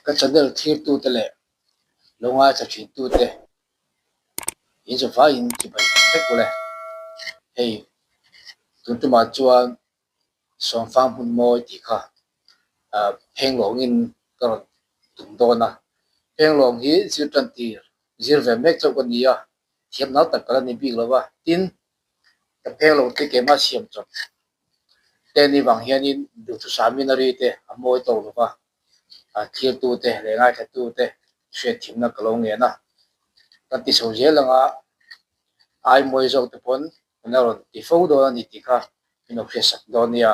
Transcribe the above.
Ka channel thirtute leh lo ngaithla thintute in zavaiin chibai vek ule. Hei tun tumah chuan Sawmfang hmun mawi tih kha phenglawngin ka rawn tum dawn a. Phenglawng hi zir tan tir zir ve mek chauh ka ni a, thiam nau tak ka la ni bik lo va. Tin, ka phenglawng te keimah siam chawp te ni vang hianin duhthusam in a ri te a mawi tawk lo va, thirtute leh ngaithlatute hriatthiamna ka lo ngen a. Kan ti chho zel anga ai mawi zawk te pawn kan la rawn ti fo dawn a ni tih kha min lo hriatsak dawn nia.